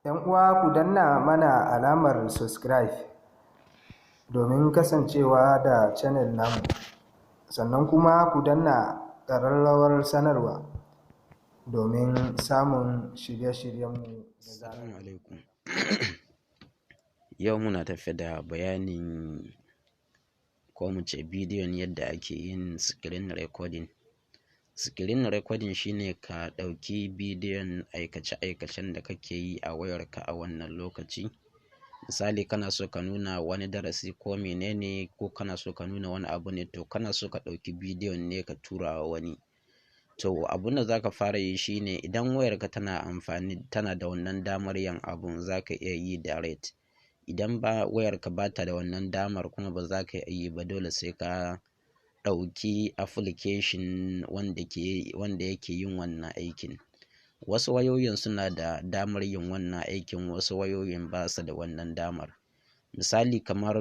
‘Yan uwa, ku danna mana alamar subscribe domin kasancewa da channel namu, sannan kuma ku danna ƙararrawar sanarwa domin samun shirye-shiryenmu da zarar. Assalamu alaikum. Yau muna tafe da bayanin, ko mu ce bidiyon yadda ake yin screen recording. Screen recording shine ka ɗauki bidiyon aikace-aikacen da kake yi a wayarka a wannan lokaci. Misali, kana so ka nuna wani darasi ko menene, ko kana so ka nuna wani abu ne, to kana so ka ɗauki bidiyon ne ka tura wa wani. To, abun da za ka fara yi shine, idan wayarka tana amfani, tana da wannan damar yin abun, za ka iya yi direct. Idan ba wayarka ba ta da wannan damar kuma, ba za ka iya yi ba, dole sai ka ɗauki application wanda yake yin wannan aikin. Wasu wayoyin suna da damar yin wannan aikin, wasu wayoyin ba su da wannan damar. Misali, kamar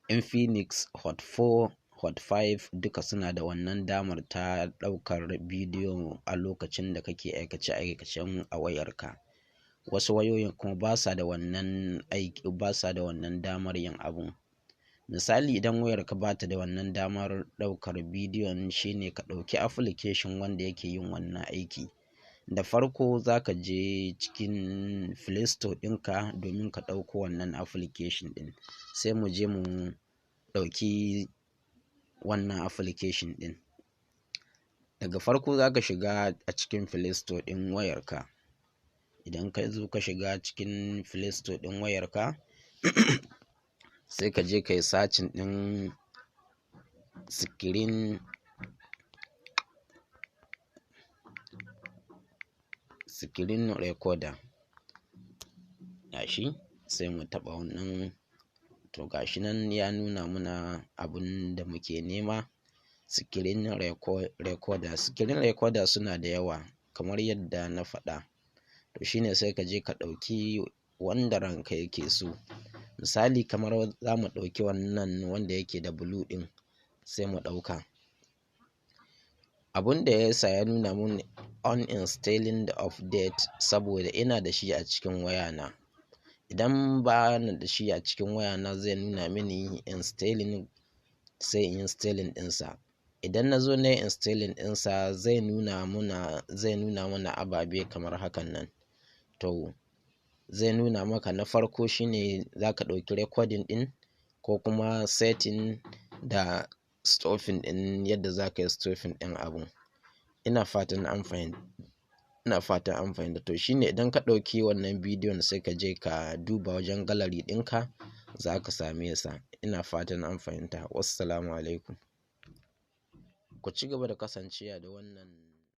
Infinix Hot 4, Hot 5, duka suna da wannan damar ta ɗaukar bidiyo a lokacin da kake aikace-aikacen a wayarka. Wasu wayoyin kuma ba sa da wannan aiki, ba sa da wannan damar yin abun. Misali, idan wayarka ba ta da wannan damar ɗaukar bidiyon, shine ka ɗauki application wanda yake yin wannan aiki. Da farko za ka je cikin Play Store ɗinka domin ka ɗauko wannan application ɗin. Sai mu je mu ɗauki wannan application ɗin. Daga farko za ka shiga a cikin Play Store ɗin wayarka. Idan ka zo ka shiga cikin Play Store ɗin wayarka, sai ka je ka yi searching ɗin screen recorder. Gashi, sai mu taɓa wannan. To, gashi nan ya nuna muna abun da muke nema, screen recorder. Screen recorder suna da yawa kamar yadda na faɗa. To, shine sai ka je ka ɗauki wanda ranka yake so. Misali, kamar za mu ɗauki wannan wanda yake da blue ɗin, sai mu ɗauka. Abun da ya sa ya nuna mun uninstalling the update, saboda ina da shi a cikin wayana. Idan ba na da shi a cikin wayana, zai nuna mini installing, sai in installing ɗinsa. Idan na zo na yi installing ɗinsa, zai nuna mana ababe kamar hakan nan. To, zai nuna maka na farko shine za ka ɗauki recording ɗin, ko kuma setting da stopping ɗin, yadda za ka yi stopping ɗin abun. Ina fatan an fahimta. To, shine idan ka ɗauki wannan bidiyon, sai ka je ka duba wajen gallery ɗinka, za ka same sa. Ina fatan an fahimta. Wassalamu alaikum. Ku ci gaba da kasancewa da wannan.